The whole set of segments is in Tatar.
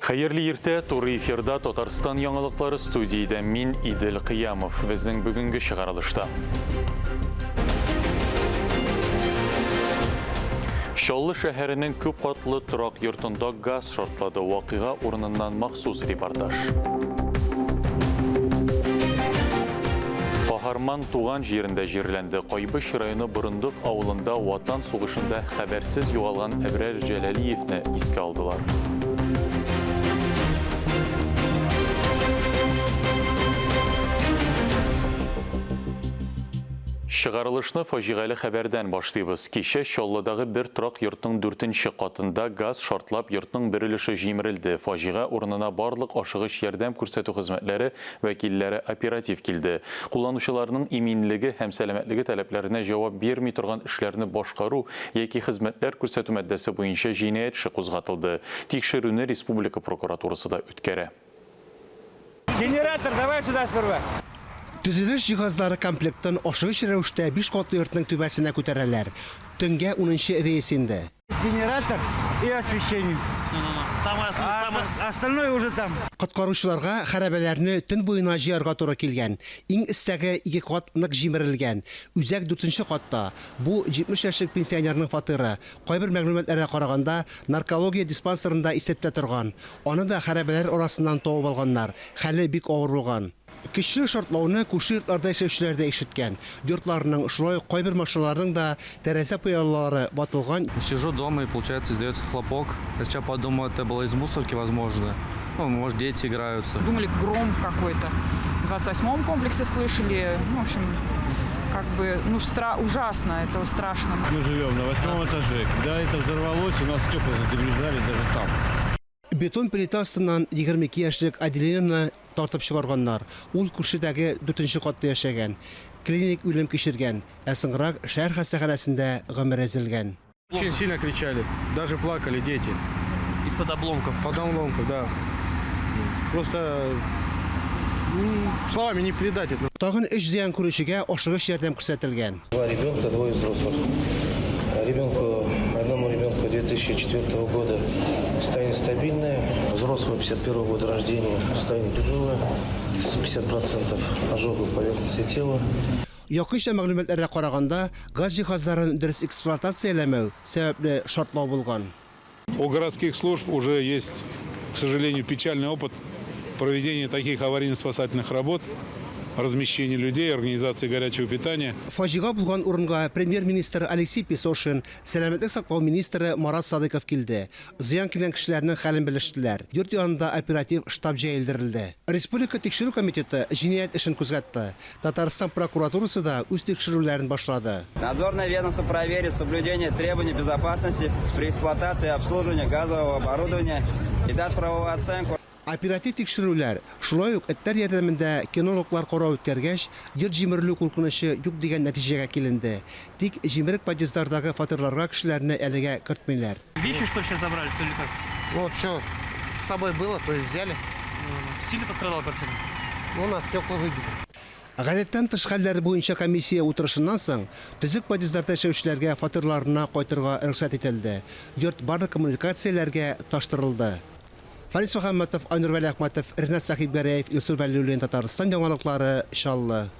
Хәерле иртә, туры эфирда Татарстан яңалыклары студиядә мин Идел Кыямов. Безнең бүгенге чыгарылышта. Чаллы шәһәренең күп катлы торак йортында газ шартлады. Вакыйга урыныннан махсус репортаж. Каһарман туган җирендә җирләнде. Кайбыч районы Борындык авылында Ватан сугышында хәбәрсез югалган Әбрар Җәләлиевне искә алдылар. Чыгарылышны фаҗигале хәбәрдән башлыйбыз. Кичә Чаллыдагы бер торак йортның дүртенче катында газ шартлап, йортның бер өлеше җимерелде. Фаҗига урынына барлык ашыгыч ярдәм күрсәтү хезмәтләре вәкилләре оператив килде. Кулланучыларның иминлеге һәм сәламәтлеге таләпләренә җавап бирми торган эшләрне башкару яки хезмәтләр күрсәтү маддәсе буенча җинаять эше кузгатылды. Тикшерүне республика прокуратурасы да үткәрә. Генератор давай сюда сперва. Төзелеш җиһазлары комплектын ашыгыч рәвештә биш катлы йортның түбәсенә күтәрәләр. Төнгә унынчы рейс инде. Генератор и освещение. Самое основное, А остальное уже там. Коткаручыларга хәрабәләрне төн буена җыярга туры килгән. Иң өстәге ике кат нык җимерелгән. Үзәк дүртенче катта. Бу, 70 яшьлек пенсионерның фатиры. Кайбер мәгълүматларга караганда, наркология диспансерында исәптә торган. Аны да хәрабәләр арасыннан табып алганнар. Хәле бик авыр булган. Көчле шартлауны күрше йортларда яшәүчеләр дә ишеткән. Йортларның, шулай ук кайбер машиналарның да тәрәзә пыялалары ватылган. Сижу дома и, получается, издается хлопок. Я сначала подумал, это было из мусорки, возможно. Ну, может, дети играются. Думали, гром какой-то. В 28-м комплексе слышали. Ну, в общем, как бы, ну, ужасно, это страшно. Мы живем на 8-м этаже. Когда это взорвалось, у нас стекла задребезжали даже там. Бетон плита астыннан 22 яшьлек Аделинаны тартып чыгарганнар. Ул күршедәге дүртенче катта яшәгән. Клиник үлем кичергән, ә соңрак шәһәр хастаханәсендә гомере өзелгән. Очень сильно кричали, даже плакали дети. Из-под обломков. Под обломков, да. Просто словами не передать это. Тагын өч зыян күрүчегә ашыгыч ярдәм күрсәтелгән. Два ребенка, двое взрослых. Ребенку, одному ребенку 2004 года состояние стабильное, взрослого 51 года рождения состояние тяжелое, с 50% ожогов поверхности тела. Якынча мәгълүматларга караганда, газ җиһазларын дөрес эксплуатацияләмәү сәбәпле шартлау булган. У городских служб уже есть, к сожалению, печальный опыт проведения таких аварийно-спасательных работ, размещения людей, организации горячего питания. Фаҗига булган урынга премьер-министр Алексей Песошин, сәламәтлек саклау министры Марат Садыков килде. Зыян килгән кешеләрнең хәлен белештеләр. Йорт янында оператив штаб җәелдерелде. Республика тикшерү комитеты җинаять эшен кузгатты. Татарстан прокуратурасы да үз тикшерүләрен башлады. Надзорное ведомство проверит соблюдение требований безопасности при эксплуатации и обслуживании газового оборудования и даст правовую оценку. Оператив тикшерүләр, шулай ук этләр ярдәмендә кинологлар карау үткәргәч, йорт җимерелү куркынычы юк дигән нәтиҗәгә киленде. Тик җимерек подъездлардагы фатирларга кешеләрне әлегә кертмиләр. Вещи что сейчас забрали, что ли как? Ну, вот что с собой было, то и взяли. Сильно пострадала квартира? Ну, у нас стекла выбили. Гадәттән тыш хәлләр буенча комиссия утырышыннан соң, төзек подъездларда яшәүчеләргә фатирларына кайтырга рөхсәт ителде. Йорт барлык коммуникацияләргә тоташтырылды. Фарис Мөхәммәтов, Айнур Вәлиәхмәтов, Ринат Сәхибгәрәев, Илсур Вәлиуллин, Татарстан яңалыклары, Чаллы.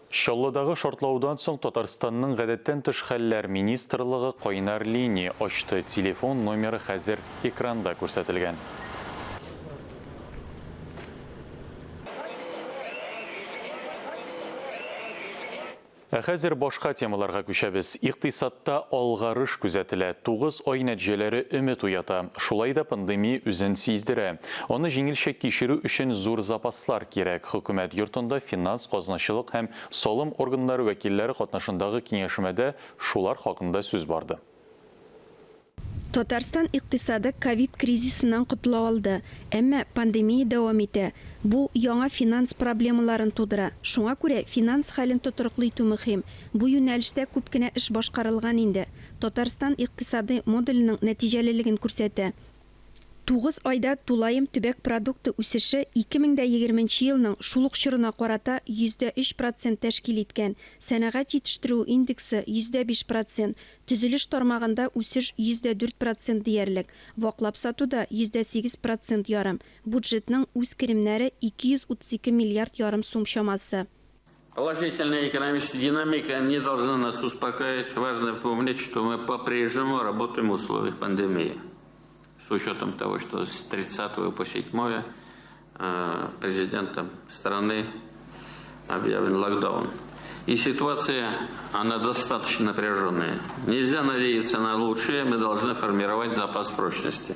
Чаллыдагы шартлаудан соң Татарстанның гадәттән тыш хәлләр министрлыгы кайнар линия ачты. Телефон номеры хәзер экранда күрсәтелгән. Ә хәзер башка темаларга күчәбез. Икътисадта алгарыш күзәтелә. 9 ай нәтиҗәләре өмет уята. Шулай да пандемия үзен сиздерә. Аны җиңелчә кичерү өчен зур запаслар кирәк. Хөкүмәт йортында финанс, казначылык һәм салым органнары вәкилләре катнашындагы киңәшмәдә шулар хакында сүз барды. Татарстан икътисады ковид кризисыннан котыла алды, әмма пандемия дәвам итә. Бу яңа финанс проблемаларын тудыра. Шуңа күрә финанс хәлен тотрыклы итү мөһим. Бу юнәлештә күп кенә эш башкарылган инде. Татарстан икътисадый модуленең нәтиҗәлелеген күрсәтә. Тугыз айда тулаем төбәк продукты үсеше 2020 нче елның шул ук чорына карата 3% тәшкил иткән, сәнәгать җитештерүе индексы 5%, төзелеш тармагында үсеш 4% диярлек, ваклап сатуда 8,5%, бюджетның үз керемнәре 232 миллиард ярым сум чамасы. Положительная экономическая динамика не должна нас успокаивать. Важно помнить, что мы по-прежнему работаем в условиях пандемии. С учетом того, что с 30 по 7 президентом страны объявлен локдаун. И ситуация, она достаточно напряженная. Нельзя надеяться на лучшее, мы должны формировать запас прочности.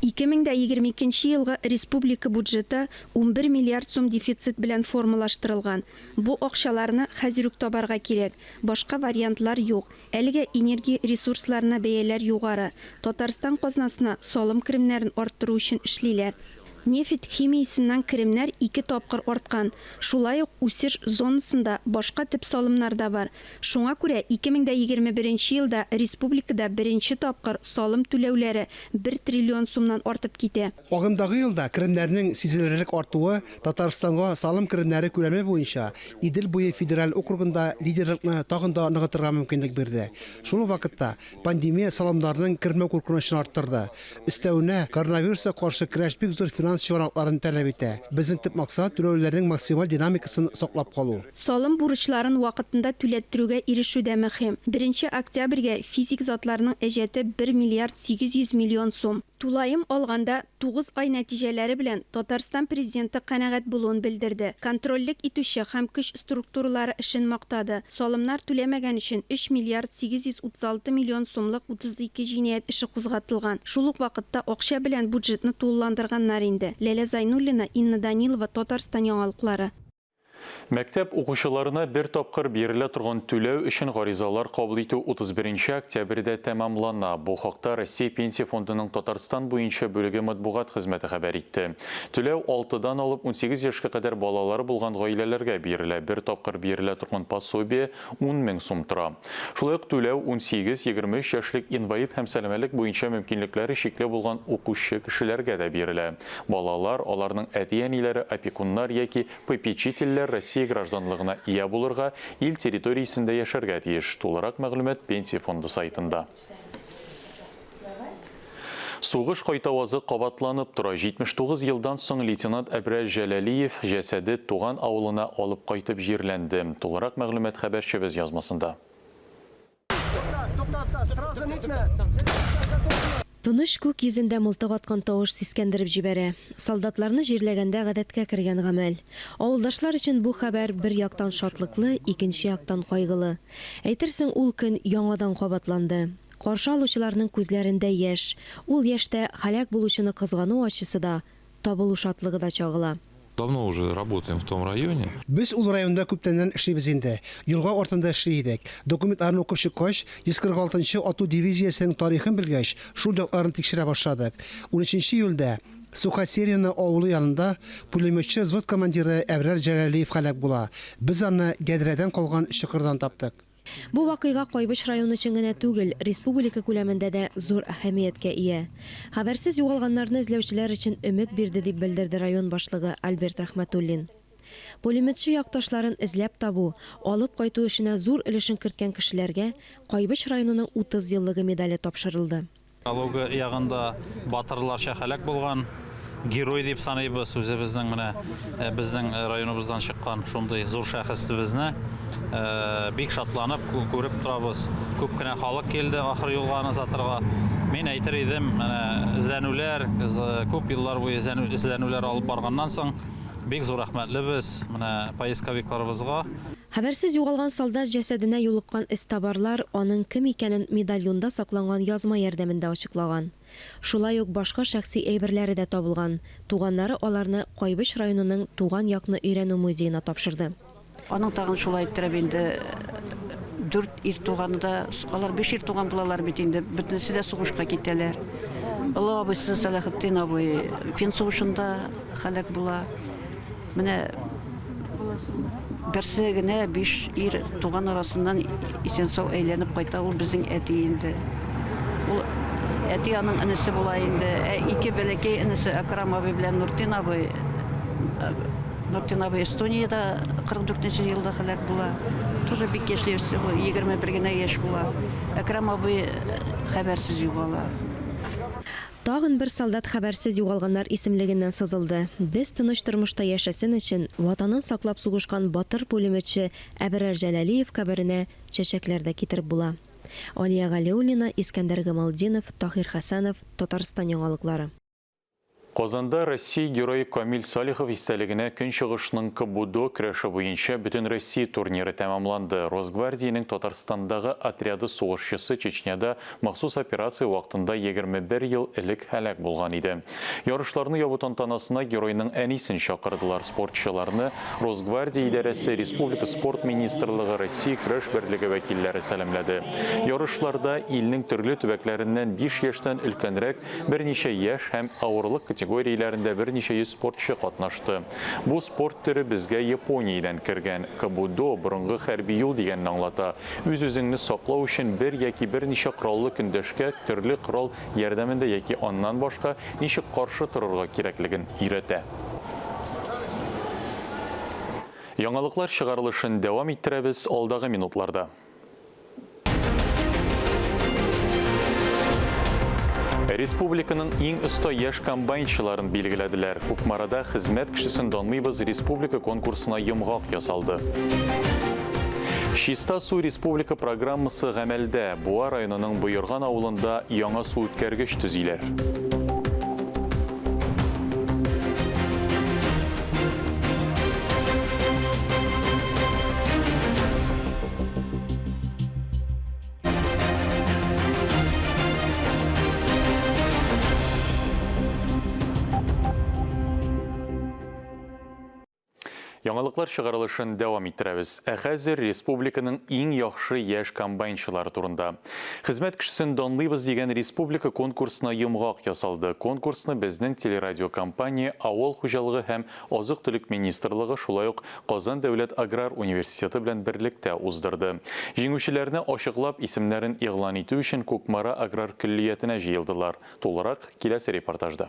2022 елгы республика бюджеты 11 миллиард сум дефицит белән формалаштырылган. Бу акчаларны хәзер үк табарга кирәк. Башка вариантлар юк. Әлегә энергия ресурсларына бәяләр югары. Татарстан казнасына салым керемнәрен арттыру өчен эшлиләр. Нефть химиясеннән керемнәр ике тапкыр арткан. Шулай ук үсеш зонасында башка төп салымнар да бар. Шуңа күрә 2021 елда республикада беренче тапкыр салым түләүләре 1 триллион сумнан артып китә. Агымдагы елда керемнәрнең сизелерлек артуы Татарстанга салым керемнәре күләме буенча Идел буе федераль округында лидерлыкны тагын да ныгытырга мөмкинлек бирде. Шул ук вакытта пандемия салымнарның кермәү куркынычын арттырды. Өстәвенә, коронавируска каршы көрәш бик зур финанс чыганакларын таләп итә. Безнең төп максат түләүләрнең максималь динамикасын саклап калу. Салым бурычларын вакытында түләттерүгә ирешү дә мөһим. Беренче октябрьгә физик затларның әҗәте 1 миллиард 800 миллион сум. Тулаем алганда, тугыз ай нәтиҗәләре белән Татарстан Президенты канәгать булуын белдерде, контрольлек итүче һәм көч структуралары эшен мактады. Салымнар түләмәгән өчен 3 миллиард 836 миллион сумлык 32 җинаять эше кузгатылган. Шул ук вакытта акча белән бюджетны тулыландырганнар инде. Ләлә Зайнуллина, Инна Данилова, Татарстан яңалыклары. Мәктәп укучыларына бер тапкыр бирелә торган түләү өчен гаризалар кабул итү 31 октябрьдә тәмамлана. Бу хакта Россия Пенсия фондының Татарстан буенча бүлеге матбугат хезмәте хәбәр итте. Түләү 6-дан алып 18 яшькә кадәр балалары булган гаиләләргә бирелә. Бер тапкыр бирелә торган пособие 10 мең сум тора. Шулай ук түләү 18-23 яшьлек инвалид һәм сәламәтлек буенча мөмкинлекләре чикле булган укучы кешеләргә дә бирелә. Балалар, аларның әти-әниләре, опекуннар яки попечительләр Россия гражданлыгына ия булырга, ил территориясендә яшәргә тиеш. Тулырак мәгълүмат Пенсия фонды сайтында. Сугыш кайтавазы кабатланып тора. 79 елдан соң лейтенант Әбрар Җәләлиев җәсәде туган авылына алып кайтып җирләнде. Тулырак мәгълүмат хәбәрчебез язмасында. Тыныч күк йөзендә мылтык аткан тавыш сискәндереп җибәрә. Солдатларны җирләгәндә гадәткә кергән гамәл. Авылдашлар өчен бу хәбәр бер яктан шатлыклы, икенче яктан кайгылы. Әйтерсең, ул көн яңадан кабатланды. Каршы алучыларның күзләрендә яшь. Ул яшьтә һәлак булучыны кызгану ачысы да, табылу шатлыгы да чагыла. Давно уже работаем в том районе. Без ул районда күптәннән эшлибез инде. Елга артында эшли идек. Документларны укып чыккач, 146 нчы ату дивизиясенең тарихын белгәч, шул якларын тикшерә башладык. 13 июльдә Сухосерино авылы янында пулеметчы взвод командиры Әбрар Җәләлиев һәлак була. Без аны ядрәдән калган чокырдан таптык. Бу вакыйга Кайбыч районы өчен генә түгел, республика күләмендә дә зур әһәмияткә ия. Хәбәрсез югалганнарны эзләүчеләр өчен өмет бирде, дип белдерде район башлыгы Альберт Рәхмәтуллин. Пулеметчы якташларын эзләп табу, алып кайту эшенә зур өлешен керткән кешеләргә Кайбыч районының 30 еллыгы медале тапшырылды. Калуга ягында батырларча һәлак булган герой дип саныйбыз үзебезнең менә э, безнең районыбыздан чыккан шундый зур шәхесебезне э, бик шатланып күреп торабыз. Күп кенә халык килде ахыр юлга аны озатырга. Мин әйтер идем, менә эзләнүләр, күп еллар буе эзләнүләр алып барганнан соң бик зур рәхмәтлебез менә поисковикларыбызга. Хәбәрсез югалган солдат җәсәденә юлыккан эзтабарлар аның кем икәнен медальонда сакланган язма ярдәмендә ачыклаган. Шулай ук башка шәхси әйберләре дә табылган, туганнары аларны Кайбыч районының Туган якны өйрәнү музеена тапшырды. Аның тагын шулай иттереп инде дүрт ир туганы да, алар биш ир туган булалар бит инде, бөтенесе дә сугышка китәләр. Олы абыйсы Сәләхетдин абый фин сугышында һәлак була. Менә берсе генә биш ир туган арасыннан исән-сау әйләнеп кайта, ул безнең әти инде. Ул Әти аның энесе була инде. Ә ике бәләкәй энесе Әкрам абый белән Нуртин абый, Нуртин абый Эстониядә 44 нче елда һәлак була. Тоже бик яшьли, 21 генә яшь була. Әкрам абый хәбәрсез югала. Тагын бер солдат хәбәрсез югалганнар исемлегеннән сызылды. Без тыныч тормышта яшәсен өчен, Ватанын саклап сугышкан батыр пулеметчы Әбрар Җәләлиев каберенә чәчәкләр дә китереп була. Алия Галиуллина, Искәндәр Гамалтдинов, Таһир Хәсәнов, Татарстан яңалыклары. Казанда Россия Герое Камил Салихов истәлегенә Көнчыгышның кобудо көрәше буенча Бөтенроссия турниры тәмамланды. Росгвардиянең Татарстандагы отряды сугышчысы Чечняда махсус операция вакытында 21 ел элек һәлак булган иде. Ярышларны ябу тантанасына геройның әнисен чакырдылар. Спортчыларны Росгвардия идарәсе, республика спорт министрлыгы, Россия көрәш берлеге вәкилләре сәламләде. Ярышларда илнең төрле төбәкләреннән биш яшьтән өлкәнрәк Берничә яшь һәм авырлык категорияләрендә берничә йөз спортчы катнашты. Бу спорт төре безгә Япониядән кергән. Кобудо, борынгы хәрби юл дигәнне аңлата. Үз-үзеңне саклау өчен бер яки берничә кораллы көндәшкә төрле корал ярдәмендә яки аннан башка ничек каршы торырга кирәклеген өйрәтә. Яңалыклар чыгарылышын дәвам иттерәбез алдагы минутларда. Республиканың иң оста яшь комбайнчыларын билгеләделәр. Кукмарада хезмәт кешесен данлыйбыз республика конкурсына йомгак ясалды. Чиста су республика программасы гамәлдә. Буа районының Боерган авылында яңа су үткәргеч төзиләр. Яңалыклар чыгарылышын дәвам иттерәбез. Ә хәзер республиканың иң яхшы яшь комбайнчылары турында. Хезмәт кешесен данлыйбыз дигән республика конкурсына йомгак ясалды. Конкурсны безнең телерадиокомпания Авыл хуҗалыгы һәм Азык-төлек министрлыгы шулай ук Казан дәүләт аграр университеты белән берлектә уздырды. Җиңүчеләрне ачыклап, исемнәрен игълан итү өчен Кукмара аграр көллиятенә җыелдылар. Тулырак, киләсе репортажда.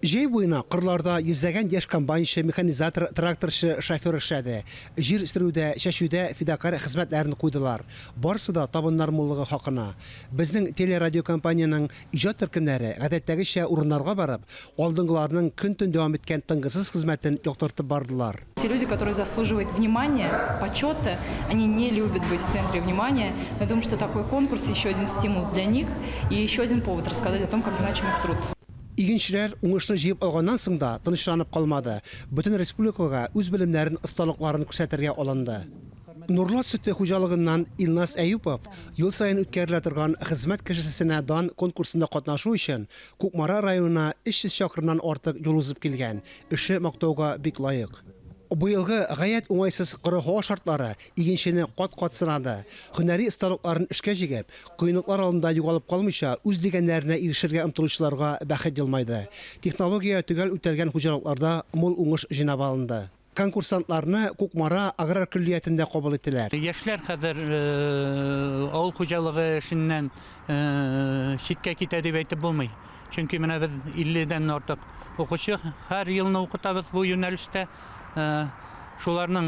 Җәй буена кырларда йөзләгән яшь комбайнчы, механизатор, тракторчы, шофер эшләде. Җир сөрүдә, чәчүдә фидакарь хезмәтләрен куйдылар. Барысы да табыннар муллыгы хакына. Безнең телерадиокомпаниянең Иҗат төркемнәре, гадәттәгечә, урыннарга барып, алдынгыларның көн-төн дәвам иткән тынгысыз хезмәтен яктыртып бардылар. Те люди, которые заслуживают внимания, почета, они не любят быть в центре внимания. Но я думаю, что такой конкурс еще один стимул для них и еще один повод рассказать о том, как значим их труд. Игенчеләр уңышны җыеп алганнан соң да тынычланып калмады, бөтен республикага үз белемнәрен, осталыкларын күрсәтергә алынды. Нурлат сөте хуҗалыгыннан Илназ Әюпов ел саен үткәрелә торган Хезмәт кешесенә дан конкурсында катнашу өчен Кукмара районына 300 чакрымнан артык юл узып килгән, эше мактауга бик лаек. Быелгы гаять уңайсыз коры һава шартлары игенчене кат-кат сынады. Һөнәри осталыкларын эшкә җигеп, кыенлыклар алдында югалып калмыйча, үз дигәннәренә ирешергә омтылучыларга бәхет елмайды. Технология төгәл үтәлгән хуҗалыкларда мул уңыш җыйнап алынды. Конкурсантларны Кукмара аграр көллиятендә кабул иттеләр. Яшьләр хәзер авыл хуҗалыгы эшеннән читкә китә дип әйтеп булмый. Чөнки менә без 50 дән артык укучы һәр елны укытабыз бу юнәлештә. Шуларның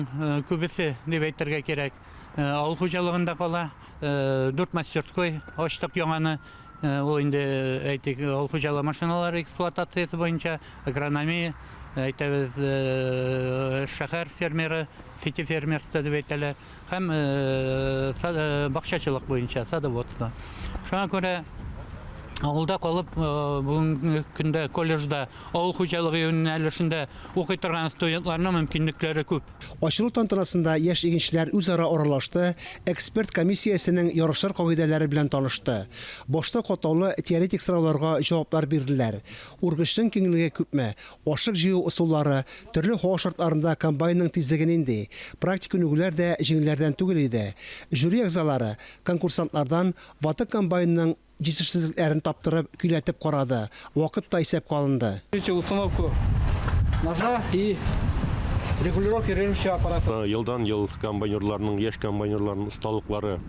күбесе дип әйтергә кирәк, авыл хуҗалыгында кала. Дүрт мастерской ачтык яңаны. Ул инде, әйтик, авыл хуҗалыгы машиналары эксплуатациясе буенча, агрономия, әйтәбез, шәһәр фермеры, сити фермерство дип әйтәләр, һәм бакчачылык буенча, садоводство. Шуңа күрә авылда калып, бүгенге көндә колледжда авыл хуҗалыгы юнәлешендә укый торган студентларның мөмкинлекләре күп. Ачылу тантанасында яшь игенчеләр үзара аралашты, эксперт комиссиясенең ярышлар кагыйдәләре белән танышты. Башта катлаулы теоретик сорауларга җаваплар бирделәр. Ургычның киңлеге күпме, ашлык җыю ысуллары, төрле һава шартларында комбайнның тизлеге нинди? Практик күнегүләр дә җиңелләрдән түгел иде. Жюри әгъзалары конкурсантлардан ватык комбайнның Җитешсезлекләрен таптырып, көйләтеп карады. Вакыт та исәпкә алынды. Установку ножа и регулировки режущего аппарата. Елдан-ел комбайнерларның, яшь комбайнерларның осталыклары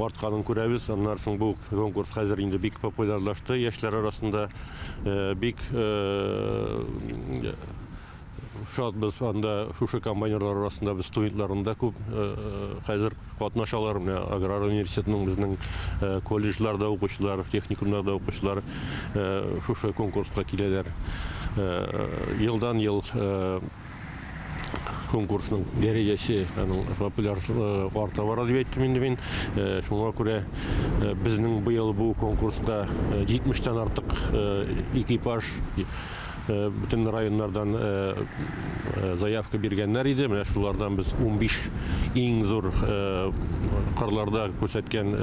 артканын күрәбез. Аннан соң бу конкурс хәзер инде бик популярлашты яшьләр арасында. Бик шатбыз анда шушы комбайнерлар арасында без студентларның да күп хәзер катнашалар. Менә аграр университетның безнең колледжларда укучылар, техникумнарда укучылар шушы конкурска киләләр. Елдан-ел конкурсның дәрәҗәсе аның популяр арта бара дип әйттем инде мин. Шуңа күрә безнең быел бу конкурска 70тән артык экипаж бөтен районнардан заявка биргәннәр иде. Менә шулардан без 15 иң зур кырларда күрсәткән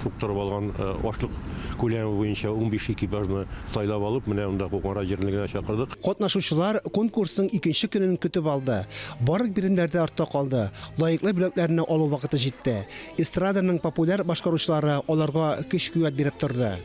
суктырып алган ашлык күләме буенча 15 экипажны сайлап алып, менә монда Кукмара җирлегенә чакырдык. Катнашучылар конкурсның икенче көнен көтеп алды. Барлык биремнәр дә артта калды. Лаеклы бүләкләрне алу вакыты җитте. Эстраданың популяр башкаручылары аларга көч-куәт биреп торды.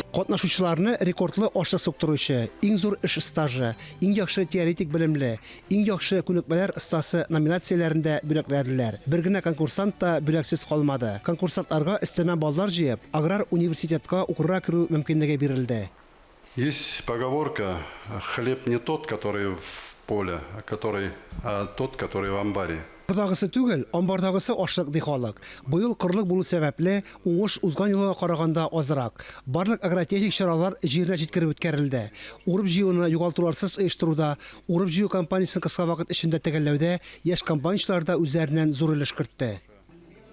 Катнашучыларны рекордлы ашлык суктыручы, иң зур эш стажы, иң яхшы теоретик белемле, иң яхшы күнекмәләр остасы номинацияләрендә бүләкләделәр. Бер генә конкурсант та бүләксез калмады. Конкурсантларга өстәмә баллар җыеп, аграр университетка укырга керү мөмкинлеге бирелде. Есть поговорка, хлеб не тот, который в поле, а который, а тот, который в амбаре. Кырдагысы түгел, амбардагысы ашлык, ди халык. Быел корылык булу сәбәпле, уңыш узган елга караганда азрак. Барлык агротехник чаралар җиренә җиткереп үткәрелде. Урып-җыюны югалтуларсыз оештыруда, урып-җыю кампаниясен кыска вакыт эчендә төгәлләүдә яшь комбайнчылар да үзләреннән зур өлеш кертте.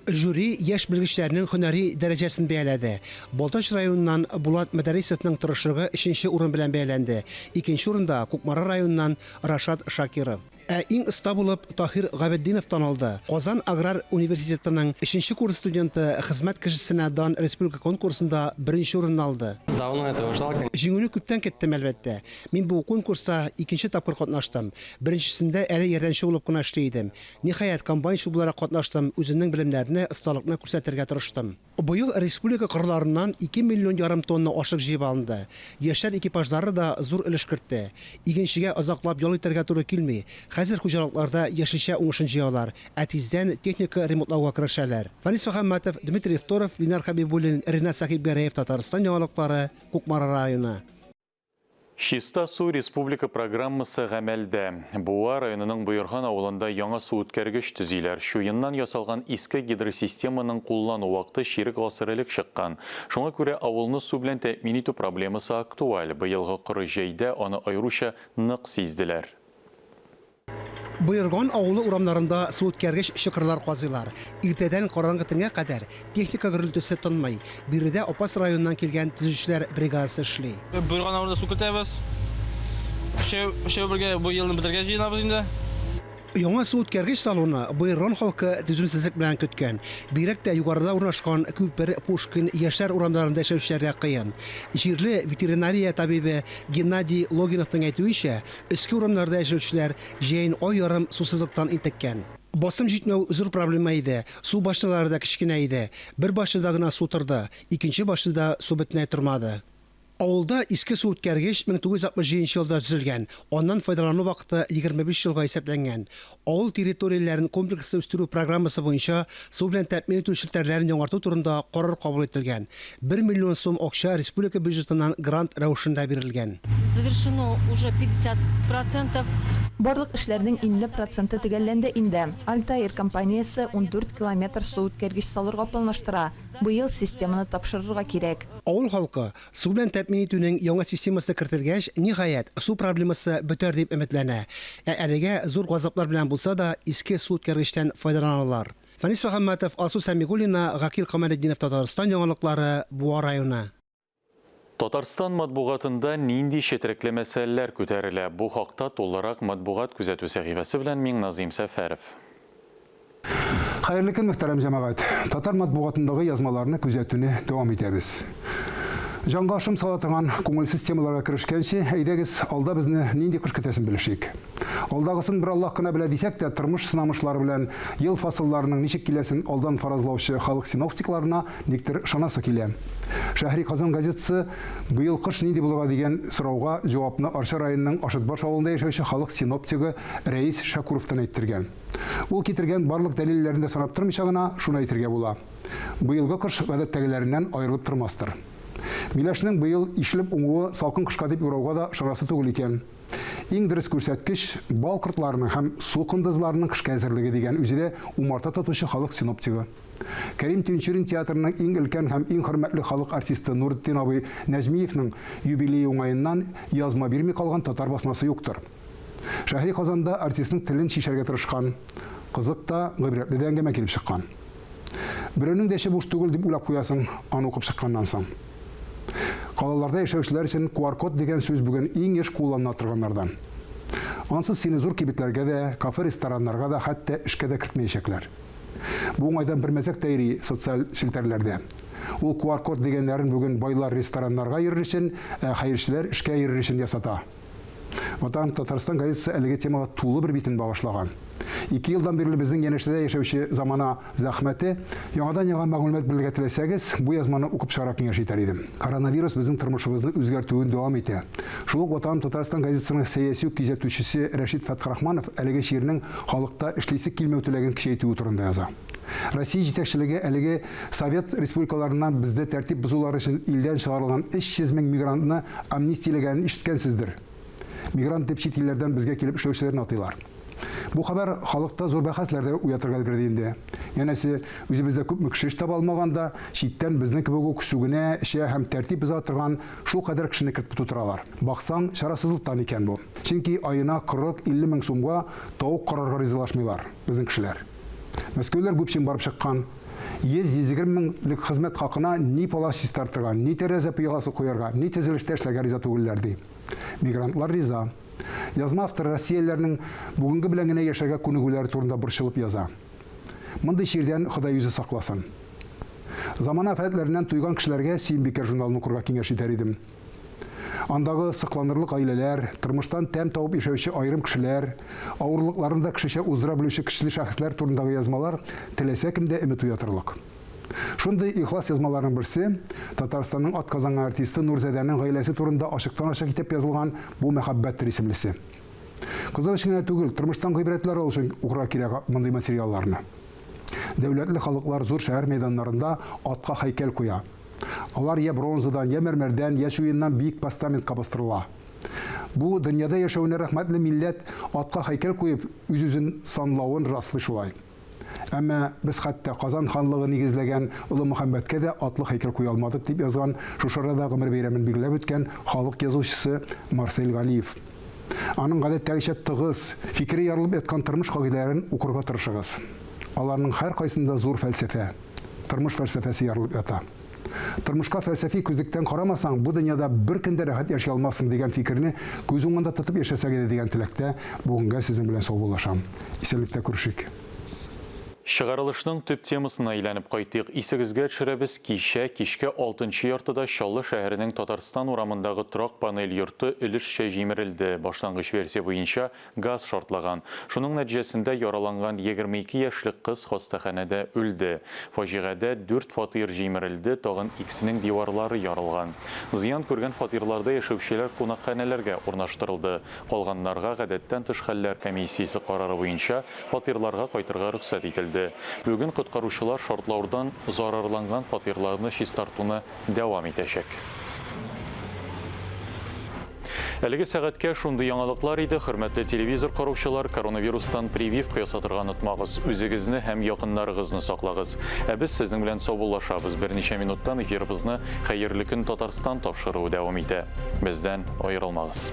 Жюри яшь белгечләрнең һөнәри дәрәҗәсен бәяләде. Балтач районыннан Булат Мәдәрисовның тырышлыгы өченче урын белән бәяләнде. Икенче урында Кукмара районыннан Рашат Шакиров. Ә иң оста булып Таһир Габетдинов танылды. Казан аграр университетының өченче курс студенты Хезмәт кешесенә дан республика конкурсында беренче урынны алды. Давно этого ждал, конечно. Җиңүне күптән көттем, әлбәттә. Мин бу конкурста икенче тапкыр катнаштым. Беренчесендә әле ярдәмче булып кына эшли идем. Ниһаять, комбайнчы буларак катнаштым, үземнең белемнәрне, осталыкны күрсәтергә тырыштым. Быел республика кырларыннан ике миллион ярым тонна ашлык җыеп алынды. Яшьләр экипажлары да зур өлеш кертте. Игенчегә озаклап ял итәргә туры килми. Хәзер хуҗалыкларда яшелчә уңышын җыялар, ә тиздән техника ремонтлауга керешәләр. Фәнис Мөхәммәтов, Дмитрий Второв, Ленар Хәбибуллин, Ринат Сәхибгәрәев, Татарстан яңалыклары, Кукмара районы. Чиста су республика программасы гамәлдә. Буа районының Боерган авылында яңа суүткәргеч төзиләр. Чуеннан ясалган иске гидросистеманың куллану вакыты чирек гасыр элек чыккан. Шуңа күрә авылны су белән тәэмин итү проблемасы актуаль. Быелгы коры җәйдә аны аеруча нык сизделәр. Боерган авылы урамнарында суүткәргеч чокырлар казыйлар. Иртәдән караңгы төнгә кадәр техника гөрелтесе тынмый. Биредә Апас районыннан килгән төзүчеләр бригадасы эшли. Боерган авылында су кертәбез. Өчәү, өчәү бергә бу елны бетерергә җыенабыз инде. Яңа суүткәргеч салуны Боерган халкы түземсезлек белән көткән. Бигрәк тә югарыда урнашкан Күпер, Пушкин, Яшьләр урамнарында яшәүчеләргә кыен. Җирле ветеринария табибе Геннадий Логиновның әйтүенчә, Өске урамнарда яшәүчеләр җәен ай ярым сусызлыктан интеккән. Басым җитмәү зур проблема иде. Су башнялары да кечкенә иде. Бер башняда гына су торды, икенче башняда су бөтенләй тормады. Авылда иске суүткәргеч 1967 нче елда төзелгән, аннан файдалану вакыты 25 елга исәпләнгән. Авыл территорияләрен комплекслы үстерү программасы буенча су белән тәэмин итү челтәрләрен яңарту турында карар кабул ителгән. Бер миллион сум акча республика бюджетыннан грант рәвешендә бирелгән. Завершено уже 50 процентов. Барлык эшләрнең 50 проценты төгәлләнде инде. Альтаир компаниясе 14 километр суүткәргеч салырга планлаштыра. Быел системаны тапшырырга кирәк. Авыл халкы, су белән тәэмин итүнең яңа системасы кертелгәч, ниһаять, су проблемасы бетәр дип өметләнә. Ә әлегә зур газаплар белән булса да, иске суүткәргечтән файдаланалар. Фәнис Мөхәммәтов, Алсу Сәмигуллина, Гакил Камалетдинов Татарстан яңалыклары, Буа районы. Татарстан матбугатында нинди четерекле мәсьәләләр күтәрелә? Бу хакта тулырак матбугат күзәтү сәхифәсе белән Миңназыйм Сәфәров. Хәерле көн, мөхтәрәм җәмәгать! Татар матбугатындагы язмаларны күзәтүне дәвам итәбез. Җанга шом сала торган күңелсез темаларга керешкәнче, әйдәгез, алда безне нинди кыш көтәсен белешик. Алдагысын бер Аллаһ кына белә дисәк тә, тормыш сынамышлары белән ел фасылларының ничек киләсен алдан фаразлаучы халык синоптикларына никтер ышанасы килә. Шәһри Казан газетасы быел кыш нинди булырга дигән сорауга җавапны Арча районының Ашытбаш авылында яшәүче халык синоптигы Рәис Шәкүровтан әйттергән. Ул китергән барлык дәлилләрне дә санап тормыйча гына шуны әйтергә була. Быелгы кыш гадәттәгеләреннән аерылып тормастыр. Миләшнең быел ишелеп уңуы салкын кышка дип юрауга да ышанасы түгел икән. Иң дөрес күрсәткеч, бал кортларының һәм су кондызларының кышка әзерлеге, дигән үзе дә умарта тотучы халык синоптигы. Кәрим Тинчурин театрының иң өлкән һәм иң хөрмәтле халык артисты Нуретдин абый Нәҗмиевның юбилее уңаеннан язма бирми калган татар басмасы юктыр. Шәһри Казанда артистның телен чишәргә тырышкан. Кызык та, гыйбрәтле дә әңгәмә килеп чыккан. Берәүнең дә эче буш түгел дип уйлап куясың, аны укып чыкканнан соң. Калаларда яшәүчеләр өчен QR-код дигән сүз бүген иң еш кулланыла торганнардан. Ансыз сине зур кибетләргә дә, кафе-рестораннарга да, хәтта эшкә дә кертмәячәкләр. Бу уңайдан бер мәзәк тә йөри социаль челтәрләрдә. Ул QR-код дигәннәрен бүген байлар рестораннарга йөрер өчен, ә хәерчеләр эшкә йөрер өчен ясата. Ватан Татарстан газетасы әлеге темага тулы бер битен багышлаган. Ике елдан бирле безнең янәшәдә яшәүче замана зәхмәте, яңадан-яңа мәгълүмат белергә теләсәгез, бу язманы укып чыгарга киңәш итәр идем. Коронавирус безнең тормышыбызны үзгәртүен дәвам итә. Шул ук Ватаным Татарстан газетасының сәяси күзәтүчесе Рәшит Фәтхрахманов әлеге чирнең халыкта эшлисе килмәү теләген көчәйтүе турында яза. Россия җитәкчелеге әлеге Совет республикаларыннан бездә тәртип бозулар өчен илдән чыгарылган 300 мең мигрантны амнистияләгәнен ишеткәнсездер. Мигрант дип чит илләрдән безгә килеп эшләүчеләрне атыйлар. Бу хәбәр халыкта зур бәхәсләр дә уятырга өлгерде инде. Янәсе, үзебездә күпме кеше эш таба алмаганда, читтән безнең кебек үк сүгенә, эчә һәм тәртип боза торган шулкадәр кешене кертеп тутыралар. Баксаң, чарасызлыктан икән бу. Чөнки аена 40-50 мең сумга тавык карарга ризалашмыйлар безнең кешеләр. Мәскәүләр гүпчим барып чыккан. 100-120 мең лек хезмәт хакына ни палас чистартырга, ни тәрәзә пыяласы куярга, ни төзелештә эшләргә риза түгелләр, ди. Мигрантлар риза. Язма авторы россиялеләрнең бүгенге белән генә яшәргә күнегүләре турында борчылып яза. Мондый чирдән Ходай үзе сакласын. Замана афәтләреннән туйган кешеләргә Сөембикә журналын укырга киңәш итәр идем. Андагы сокланырлык гаиләләр, тормыштан тәм табып яшәүче аерым кешеләр, авырлыкларны да кешечә уздыра белүче көчле шәхесләр турындагы язмалар теләсә кемдә өмет уятырлык. Шундый ихлас язмаларның берсе, Татарстанның атказанган артисты Нурзадәнең гаиләсе турында ачыктан-ачык итеп язылган Бу мәхәббәттер исемлесе. Кызык өчен генә түгел, тормыштан гыйбрәтләр алу өчен укырга кирәк мондый материалларны. Дәүләтле халыклар зур шәһәр мәйданнарында атка һәйкәл куя. Алар я бронзадан, я мәрмәрдән, я чуеннан биек постаментка бастырыла. Бу, дөньяда яшәвенә рәхмәтле милләт атка һәйкәл куеп, үз-үзен санлавын раслый шулай. Әмма без хәтта Казан ханлыгы нигезләгән Олы Мөхәммәткә дә атлы һәйкәл куя алмадык, дип язган шушы арада гомер бәйрәмен билгеләп үткән халык язучысы Марсель Галиев. Аның гадәттәгечә тыгыз, фикере ярылып яткан тормыш кагыйдәләрен укырга тырышыгыз. Аларның һәркайсында зур фәлсәфә. Тормыш фәлсәфәсе ярылып ята. Тормышка фәлсәфи күзлектән карамасаң, бу дөньяда бер көн дә рәхәт яши алмассың дигән фикерне күз уңында тотып яшәсәк иде дигән теләктә бүгенгә сезнең белән саубуллашам. Исәнлектә күрешик. Чыгарылышның төп темасына әйләнеп кайтыйк. Исегезгә төшерәбез, кичә, кичке алтынчы яртыда Чаллы шәһәренең Татарстан урамындагы торак панель йорты өлешчә җимерелде. Башлангыч версия буенча, Газ шартлаган. Шуның нәтиҗәсендә яраланган 22 яшьлек кыз хастаханәдә үлде. Фаҗигадә дүрт фатир җимерелде, тагын икесенең диварлары ярылган. Зыян күргән фатирларда яшәүчеләр кунакханәләргә урнаштырылды. Калганнарга гадәттән тыш хәлләр комиссиясе карары буенча фатирларга кайтырга рөхсәт ителде. Бүген коткаручылар шартлаудан зарарланган фатирларны чистартуны дәвам итәчәк. Әлеге сәгатькә шундый яңалыклар иде. Хөрмәтле телевизор караучылар, коронавирустан прививка ясатырга онытмагыз. Үзегезне һәм якыннарыгызны саклагыз. Ә без сезнең белән саубуллашабыз. Берничә минуттан эфирыбызны Хәерле көн Татарстан тапшыруы дәвам итә. Бездән аерылмагыз.